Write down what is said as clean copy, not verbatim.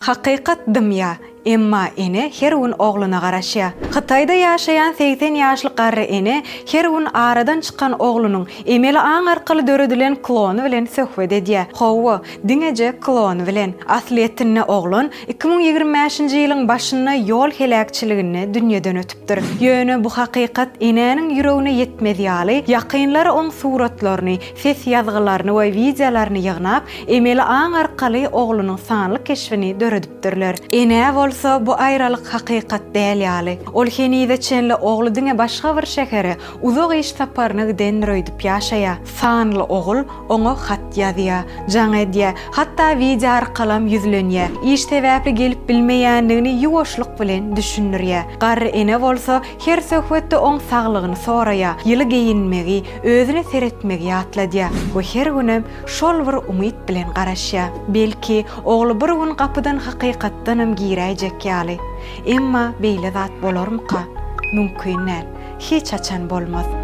Hakykat dymýa, emma ene her gün ogluna garaşýa. Hytaýda ýaşaýan 80 ýaşly garry ene her gün aradan çykan oglunyň emeli aň arkaly döredilen klony bilen söhbet edýä. Hawa, diňeje klony bilen. Aslyýetinde oglan 2025-nji ýylyň başynda ýol heläkçiliginde dünýeden ötüpdir. Ýöne bu hakykat enäniň ýüregine ýetmez ýaly, ýakynlary oň suratlaryny, ses ýazgylaryny we wideolaryny ýygnap, Emeli aň arkaly oglunyň sanly keşbini döredipdirler. Enä bolsa bu aýralyk hakykat däl ýaly. Ol henize çenli ogly diňe başga bir şähere, uzak iş saparyna gidendir öýdüp ýaşaýar. Sanly ogul oňa hat ýazýar, jaň edýär, hatda wideo arkalam ýüzlenýär. Iş sebäpli gelip bilmeýändigini ýuwaşlyk bilen düşündirýär. Garry ene bolsa her söhbetde oň saglygyny soraýar, ýyly geýinmegi, özüne seretmegi ýatladýar we her günem Şol bir umyt bilen garaşýar. Belki, ogly bir gün gapydan hakykatdanam giräýjek ýaly. Emma beýle zat bolarmyka? Mümkin däl. Hiç haçan bolmaz.